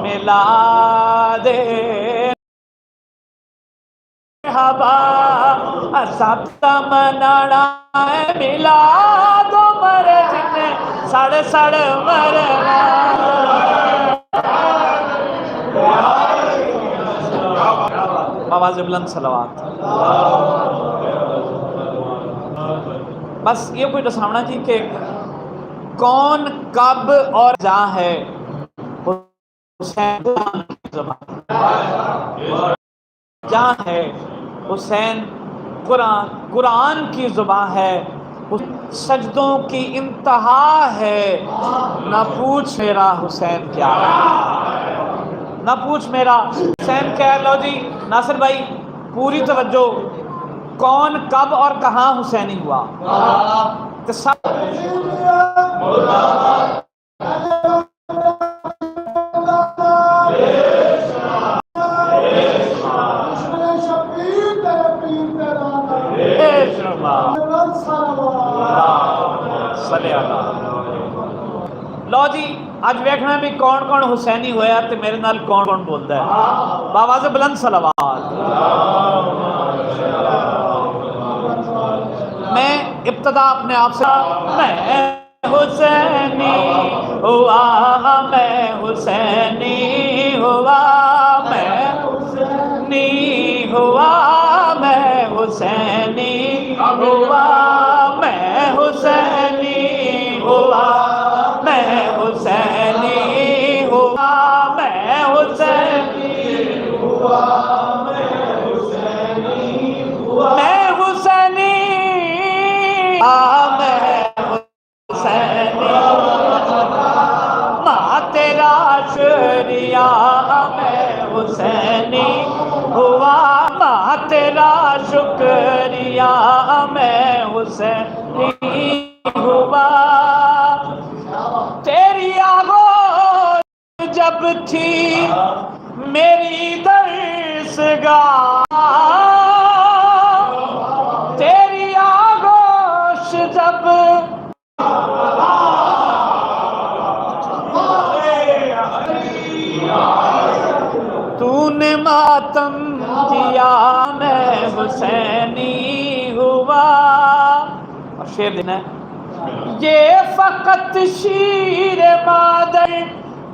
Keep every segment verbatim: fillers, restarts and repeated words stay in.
میلاد مرحبا، اساں تاں منانا ہے میلاد عمر جن سڑ سڑ مرنا۔ آواز بلند صلوات۔ بس یہ کوئی ݙساوݨا جی کہ کون، کب اور جہاں ہے۔ حسین قرآن کی زبان۔ جہاں ہے حسین قرآن، قرآن کی زبان ہے۔ سجدوں کی انتہا ہے، نہ پوچھ میرا حسین کیا ہے۔ نہ پوچھ میرا حسین کیا ہے۔ لو جی ناصر بھائی، پوری توجہ، کون، کب اور کہاں حسینی ہوا؟ تو سب لو جی، اج ویکھنا بھی کون کون حسینی ہویا تے میرے نال کون کون بولدا ہے۔ باواز بلند صلوات۔ میں ابتدا اپنے آپ سے، میں حسینی ہوا، میں حسینی ہوا، میں حسینی ہوا، میں حسینی ہوا، میں حسینی ہوا، میں حسینی ہوا، میں حسینی ہوا، میں حسینی ہوا، میں حسینی ہوا، میں حسینی، ماں تیرا شکریہ، میں حسینی ہوا، ماں تیرا شکریہ، میں حسینی ہوا۔ تیری آغوش جب تھی میری درسگاہ، تیری آغوش جب تو نے ماتم کیا، میں حسینی ہوا۔ اور شعر دینا ہے، یہ فقط شیر مادر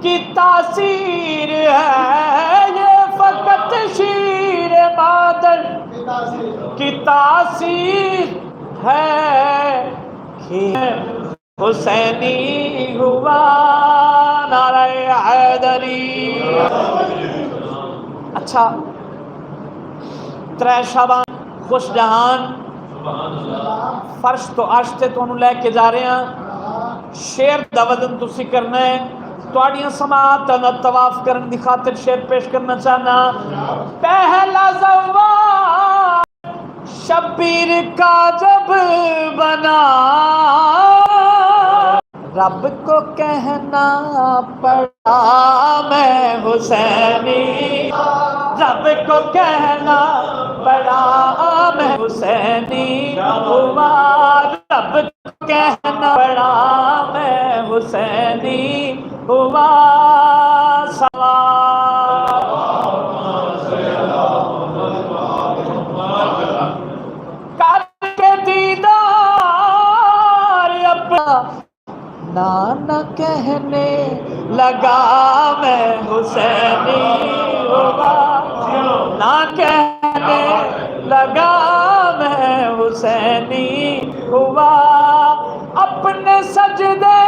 کی تاثیر ہے، یہ فقط شیر مادر کی تاثیر ہے کہ حسینی ہوا۔ نعرہ حیدری۔ اچھا، ترے شابان، خوش جہان، فرش تو عرش تے تہانوں لے کے جا رہے ہیں۔ شعر دا وزن تسی کرنا ہے۔ تہاڈیاں سماعتاں دا طواف کرن دی خاطر شعر پیش کرنا چاہنا۔ پہلا زوال شبیر کا جب بنا، رب کو کہنا پڑا میں حسینی، رب کو کہنا پڑا میں حسینی ہوا، رب کو کہنا پڑا میں حسینی ہوا۔ سوا کر کے دیدار اپنا، نہ نہ کہنے لگا میں حسینی ہوا، نہ کہنے لگا میں حسینی ہوا۔ اپنے سجدے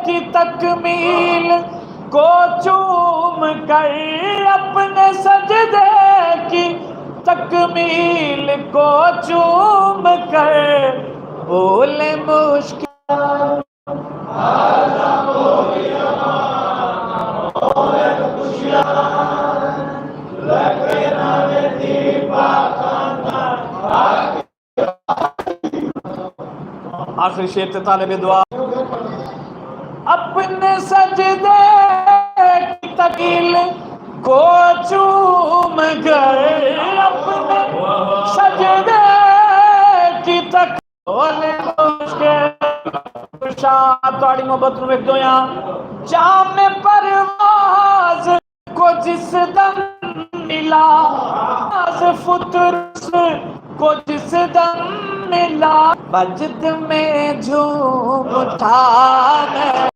کی تکمیل کو چوم کر، اپنے سجدے کی تکمیل کو چوم کر، بولے مشکل آخری شعر تے طالب دعا۔ اپنے سجدے کی تکمیل کو چوم کر، اپنے سجدے کی تکمیل، بولے مشکل کشا، تہاڈی محبت نوں ویکھدے ہوئے جام پر پترس کجھ صدم ملا، وجد میں جھوم اٹھا میں۔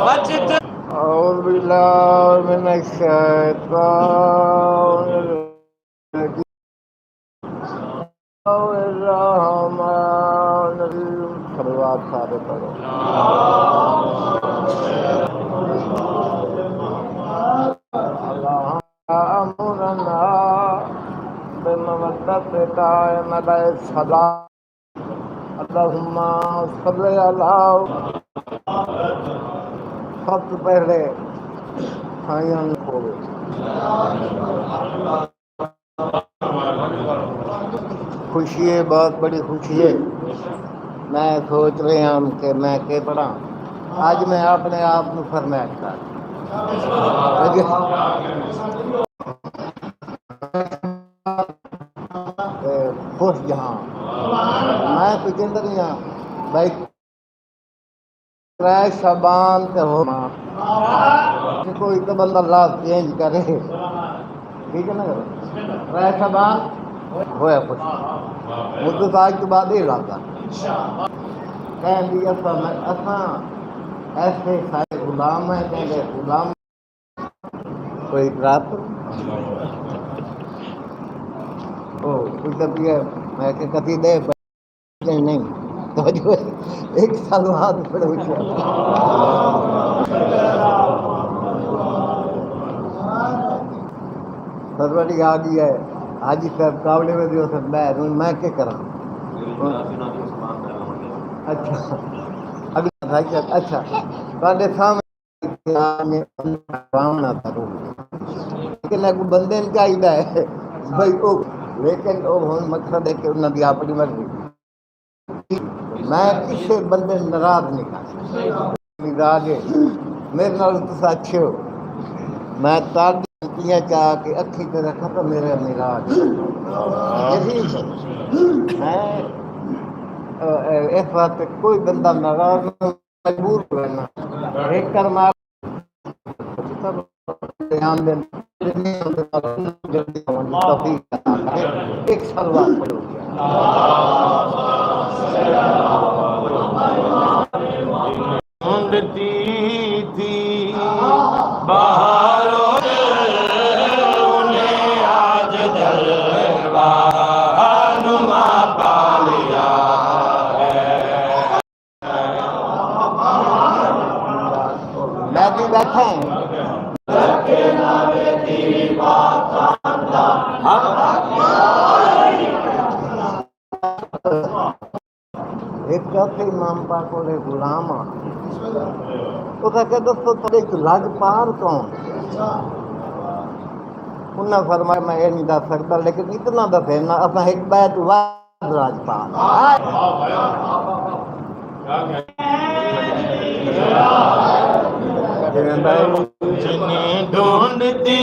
وجد۔ اعوذ باللہ من الشیطان الرجیم۔ الرحمن الرحیم۔ صلوات سارے پڑھو۔ اللہم امرنا بمودۃ دائم علیہ السلام۔ اللہم صلی علی۔ سب توں پہلے سائیاں کوں خوشی ہے، بہت بڑی خوشی ہے۔ میں سوچ رہا ہوں کہ میں کے پڑھاں۔ اج میں اپنے آپ نوں فرمائش کر تے خوش جہاں۔ میں کوئی چندر نہیں ہاں بھائی، ترے شعبان تے ہو ماں۔ کوئی تو بندہ لفظ چینج کرے، ٹھیک ہے نا؟ ترے شعبان ہویا خوش۔ مدت آج تو بعد یہ لفظ آ۔ کہیں دی اساں، اساں ایسے سارے غلام ہیں، کہیں دے غلام۔ کوئی اعتراض تو نہیں؟ او، کوئی طبیعت، میں کہ کسی دے نہیں، نہیں۔ توجہ ہے۔ ایک سال بعد پڑھو۔ سروڑی آ گئی ہے۔ حاجی صاحب کاوڑے میں دیو سب میں، میں کیا کراں؟ اچھا۔ اگلا بھائی صاحب، اچھا۔ تہاڈے سامنے لیکن اڳوں بندے نوں چاہیدا ہے بھئی او، لیکن او ہݨ مقصد ہے کہ انہاں دی اپݨی مرضی۔ میں کسے بندے نوں ناراض نہیں کر سڳدا۔ میرا راج ہے، میرے نال تساں اچھے ہو۔ میں تہاݙی اکھیاں چا کے اکھیں تے رکھاں تاں میرا معراج۔ یقین کرو۔ میں، اے، اے، اس واسطے کوئی بندہ ناراض نہ مجبور ہوئے نا۔ ہک کر مار۔ بیان دے توفیق عطا کرے۔ ایک صلوات پڑھو۔ ڈھونڈتی تھی بہاروں نے آج جلوہ نما پا لیا ہے۔ میں بھی بیٹھا ہوں۔ ایک دفعہ امام پاک کولے غلام آ۔ اس آکھیا، "دسو، تیرے وچ لجپال کون؟" انہاں فرمایا، "میں اے نہیں دس سکدا، لیکن اتنا دسے نا، اساں ہک بیت وا"۔ راجپال۔ جنہیں ڈھونڈتی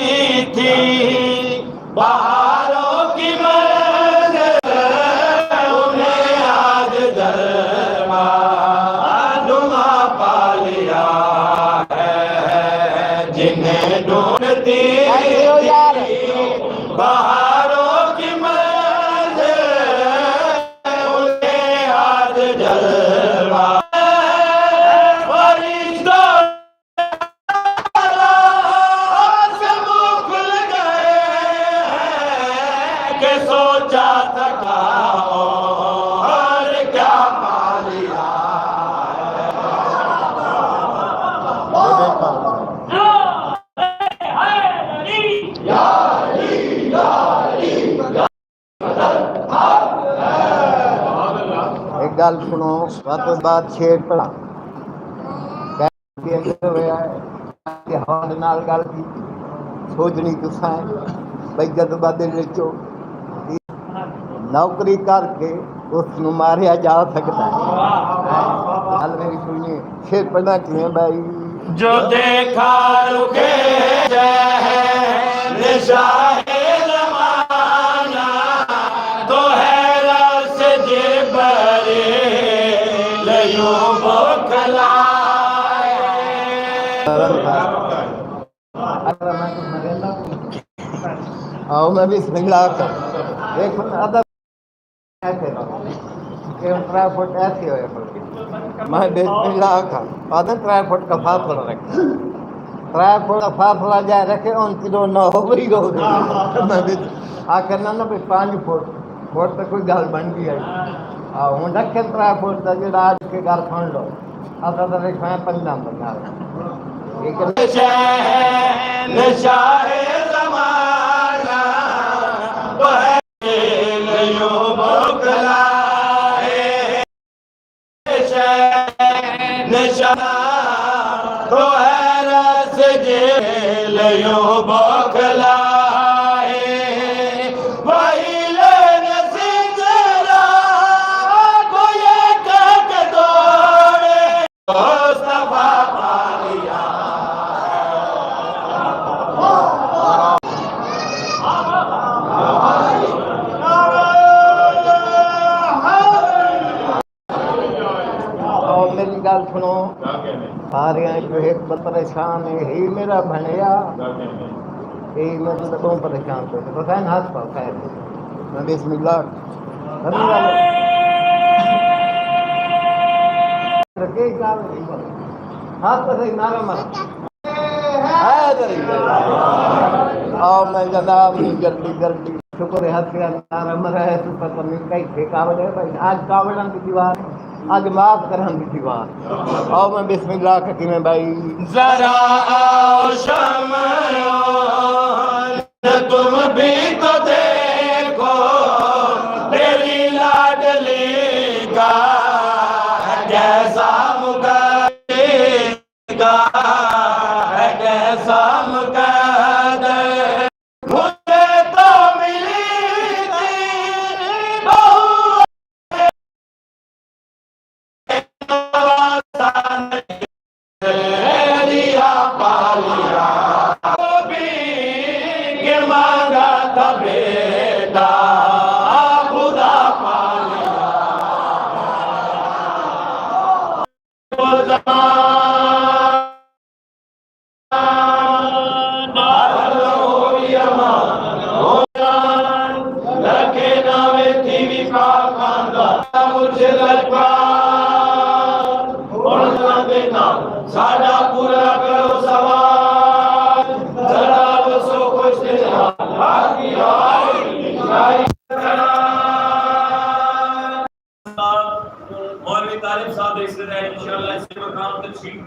تھی بہاروں کی منزل، انہیں آج جلوہ نما پا لیا ہے۔ جنہیں ڈھونڈتی تھی بہاروں کی منزل، انہیں آج جلوہ۔ فرشتوں سے منہ کھل گئے کہ سوچا تھا کیا اور کیا پا لیا۔ ہک ڳالھ سݨو، وقت بعد شعر پڑھا۔ کہ اندر ہویا ہے، کہ ہاݙے نال ڳالھ کیتی، سوچݨی تساں ہے، بھئی جذبہ دل وچوں، نوکری کر کے اس نوں ماریا جا سڳدا ہے۔ ڳالھ میری سݨیے۔ شعر پڑھݨا کیویں بھائی؟ جو دیکھا رخ شہنشاہ زمانہ، تو حیرت سے جبریل یوں بوکھلائے۔ آؤ، میں بسم اللہ آکھاں۔ ایک ادب ایسے نہ ہو۔ یہ ترے فٹ ایسے ہوئے۔ میں بسم اللہ آکھاں۔ آدھے ترے فٹ کا فاصلہ رکھے۔ ترے فٹ کا فاصلہ جائے رکھے، ان کی دو نہ ہو گئی ہو۔ میں بس آکھاں نہ، نہ بھئی، پانچ فٹ، فٹ تے کوئی گل بن گئی ہے۔ آ، ہن رکھے ترے فٹ دا، جڑا اج کے گل سن لو۔ اساں تاں ویکھاں پنجاں بندہ۔ ایک شہنشاہ زمانہ تو ہے، لیوں بوکلا ہے۔ شہنشاہ تو ہے، رس جیل یوں بوکھلائے۔ وہی لین سنجرا کو یہ کہہ کے توڑے، مصطفیٰ پا لیا۔ او میری ڳالھ سُݨو، سارے جو ہک پریشان ہے، ہی میرا بھݨیا، ہی میرا ٻہوں پریشان کر، پتہ ہے نا، ہتھ پاؤ خیر۔ میں بسم اللہ۔ سمجھ آ گئی؟ ہتھ پاس نعرہ مار۔ حیدری۔ آؤ میں جناب نوں جلدی جلدی۔ شکر ہے ہتھیار نعرہ مرے تو پتہ نہیں کئی تھے کاوڑے بھائی۔ آج کاوڑاں دی دیوار، آج معاف کرن دی دیوار۔ آؤ میں بسم اللہ کھتی میں بھائی۔ ذرا آؤ شمعوں، تم بھی تو دیکھو، تیری لاڈلی کا کیسا مقدر۔ کا ہے کیسا مقدر، مجھے تو ملی تھی بہو نوازا نہیں، لیا پا لیا، وہ بھی کہ مانگا تھا بیٹا، خدا پا لیا۔ ساݙا پورا کرو سوال، ذرا وسو خوش دل حال۔ مولوی طالب صاحب دے حصے دا انشاءاللہ اسے مقام تے چھیک